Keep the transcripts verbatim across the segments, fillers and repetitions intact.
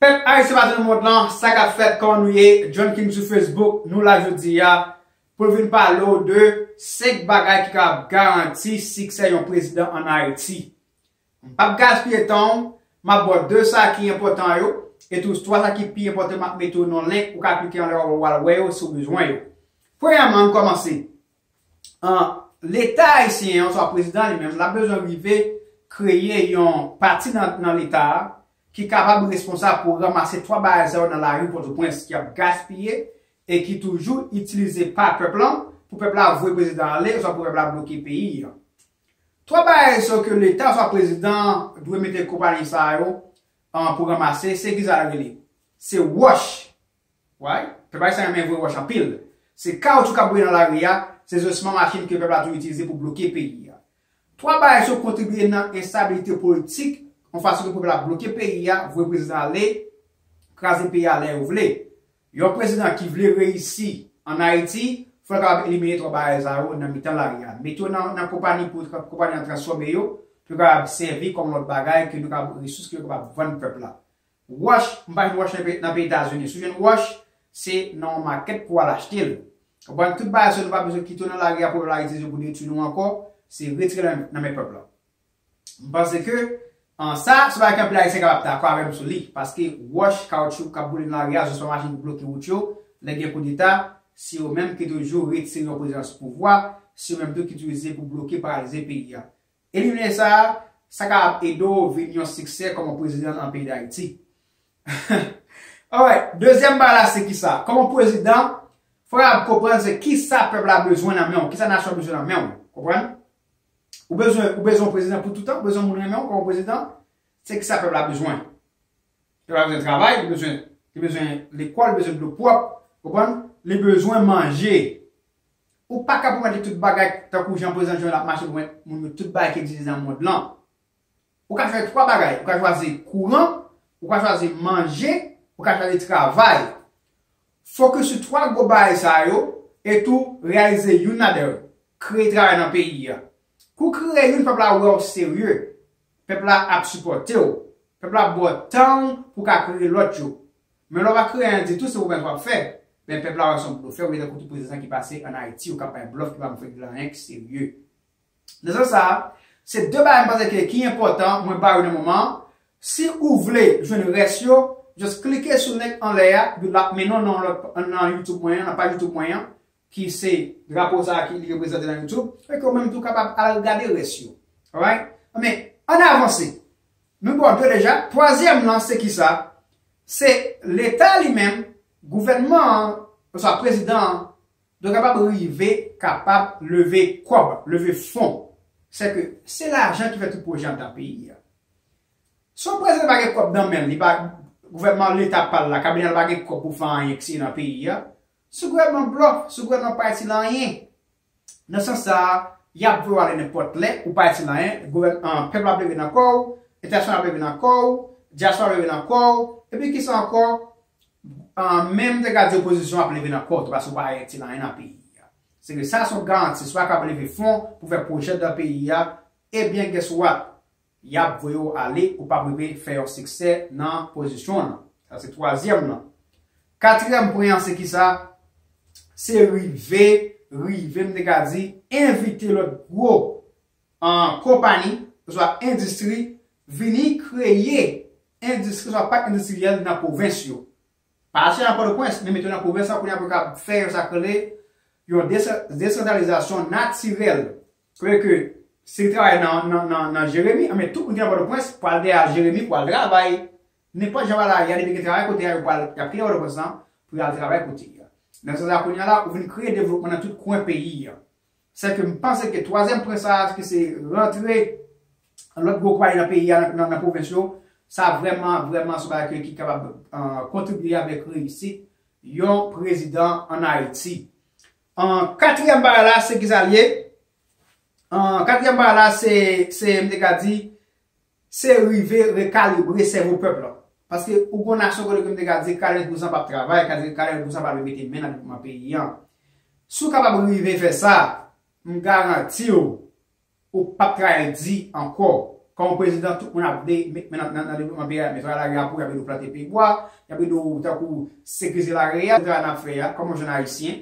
Pèp ayisyen pati nan mond lan, sa k ap fèt, kòman nou ye? John King sou Facebook, nou la jodi a pou n vin pale w de senk bagay ki kapab garanti siksè yon prezidan ann Ayiti. M p ap gaspiye tan w, m ap ba w de sa ki enpòtan yo, e tou twa sa ki pi enpòtan, m ap mete yo nan link, ou ka klike anlè yo, w al wè yo si w bezwen yo. Premyèman, ann kòmanse. An, Leta ayisyen an, oswa prezidan li menm, l ap bezwen rive kreye yon pati nan, nan Leta a ki kapab responsab pou ranmase twa bagay sa yo nan lari Pòtoprens ki ap gaspiye e ki toujou itilize pa pèp lan pou pèp la voye prezidan ale, oswa pou pèp la bloke peyi an. Twa bagay sa yo ke Leta oswa prezidan dwe mete konpayi sa yo, an, pou ranmase, se ki sa l rele? Se wòch. Why? Pèp ayisyen renmen voye wòch anpil. Se kawotchou k ap boule nan lari a, se zosman machin ke pèp la toujou itilize pou bloke peyi a. Twa bagay sa yo kontribye nan enstabilite politik, yon fason ke pèp la bloke peyi a, voye prezidan ale, kraze peyi a lè yo vle. Yon prezidan ki vle reyisi ann Ayiti, fò l kapab elimine twa bagay sa yo nan mitan lari a. Mete yo nan, nan konpayi pou konpayi an transfòme yo, pou yo kapab sèvi kòm lòt bagay ke nou kapab, resous ke yo kapab vann pèp la. Wòch, m pa jwenn wòch nan pe-, nan peyi Etazini. Si w jwenn wòch, se nan yon makèt pou w al achte l. Konprann? Tout bagay sa yo, nou pa bezwen kite yo nan lari a pou pèp la itilize yo pou detwi nou ankò, se retire l nan, nan men pèp la. M panse ke, an, sa, se bagay ke anpil Ayisyen kapab dakò avè m sou li, paske wòch, kawotchou k ap boule nan lari a, zosman machin ki bloke wout yo, lè gen koudeta, se yo menm ki toujou retire yon prezidan sou pouvwa, se yo menm tou ki itilize pou bloke, paralize peyi a. Elimine sa, sa kapab ede w vin yon siksè kòm yon prezidan nan peyi Dayiti. Alright, dezyèm bagay la se ki sa? Kòm yon prezidan, fò w konprann se ki sa pèp la bezwen nan men w, ki sa nasyon an bezwen nan men w. Konprann? Ou bezwen, ou bezwen yon prezidan pou toutan, ou bezwen moun renmen w kòm yon prezidan, se ki sa pèp la bezwen. Pèp la bezwen travay, li bezwen, li bezwen lekòl, li bezwen dlo pwòp, konprann? Li bezwen manje. Ou pa ka pwomèt li tout bagay tankou jan prezidan Jovenel ap mache pwomèt moun yo tout bagay ki egziste nan mond lan. Ou ka chwazi twa bagay, ou ka chwazi kouran, ou ka chwazi manje, ou ka chwazi travay. Fokis sou twa gwo bagay sa yo e tou reyalize youn ladan yo. Kreye travay nan peyi a. Kou w kreye youn, pèp la wè w serye. Pèp la ap sipòte w. Pèp la ba w tan w pou w ka kreye lòt yo. Men lè w pa kreye anyen ditou, se pwomès w ap fè. Men pèp la wè se yon blofè, ou ye tankou tout prezidan ki pase ann Ayiti, ou k ap bay blòf, ki pa fè anyen ki serye. Nan sans sa a, se de bagay m panse ke ki enpòtan, mwen ba yo nan moman an. Si ou vle jwenn rès yo, just klike sou link anlè a, l ap mennen w nan lòt, nan YouTube mwen an, nan paj YouTube mwen an, ki se drapo sa a ki li reprezante nan YouTube, e ke ou menm tou kapab al gade rès yo. Alright? Men, ann avanse. Nou ba w de deja. Twazyèm lan, se ki sa? Se Leta li menm, gouvènman an, oswa prezidan an, dwe kapab rive kapab leve kòb, leve fon. Sèke se lajan ki fè tout pwojè anndan peyi a. Si yon prezidan pa gen kòb nan men l, li pa, gouvènman Leta pa l la, kabinè l pa gen kòb pou fè anyen ki serye nan peyi a, se gouvènman blòf, se gouvènman pa itil anyen. Nan sans sa a, y ap voye w ale nenpòt lè, ou pa itil anyen, gouvèn-, an, pèp la ap leve nan kò w, entènasyonal ap leve nan kò w, dyaspora ap leve nan kò w, epi kisa ankò? An, menm te ka di opozisyon ap leve nan kò w tou, paske w pa itil anyen nan peyi a. Se ke sa se yon garanti, si w pa kapab leve fon pou fè pwojè nan peyi a, ebyen, guess what? Y ap voye w ale, ou p ap rive fè yon siksè nan pozisyon w lan. Sa se twazyèm lan. Katriyèm pwen an se ki sa? Se rive, rive, m te ka di, envite lòt gwo, an, konpayi, oswa endistri, vini kreye endistri, oswa pak endistriyèl nan pwovens yo. Pa achte nan Pòtoprens, men mete yo nan pwovens lan, kounye a pou yo ka fè yon sa k rele yon desa-, desantralizasyon natirèl. Kote ke si li travay nan, nan, nan, nan Jeremi, anben tout moun ki nan Pòtoprens pral dèyè Jeremi pou al travay. Nenpòt jan bagay la ye a, depi gen travay kote a, yo pral, y ap kite Pòtoprens lan pou y al travay kote a. Nan sans sa, kounye a la, ou vin kreye devlopman nan tout kwen peyi a. Sèke m panse ke twazyèm pwen sa a, ki se rantre lòt gwo konpayi nan peyi a, nan, nan, nan pwovens yo, sa vrèman, vrèman se yon bagay ki, ki kapab, euh, kontribye avèk reyisit yon prezidan ann Ayiti. An, katriyèm bagay la, se ki sa l ye? An, katriyèm bagay la, se, se, m te ka di, se rive rekalibre sèvo pèp la. Paske ou gon nasyon kote ke m te ka di katreven pou san p ap travay, katreven pou san p ap mete men nan devlopman peyi a. Si w kapab rive fè sa, m garanti w, ou p ap travay di ankò. Kòm prezidan, tout moun ap vle met men nan devlopman peyi a, men travay lari a pou y ap ede w plante pye bwa, y ap ede w tankou sekirize lari a, travay n ap fè a kòm yon jèn ayisyen.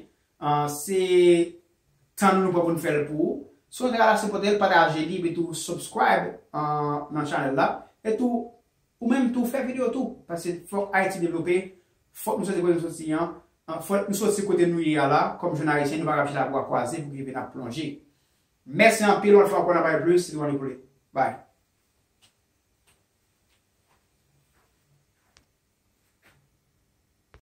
Se tan nou pran pou n fè l pou ou. Si w ta ka sipòte l, pataje li, epi tou subscribe nan chanèl la. E tou, ou menm tou fè videyo tou. Paske fòk Ayiti devlope, fòk nou soti kote nou soti an, fòk nou soti kote nou ye a la, kòm jèn ayisyen, nou pa kab chita bra kwaze pou ki rive n ap plonje. Mèsi anpil, yon lòt fwa ankò n ap bay plis, si nou annik vle. Bye.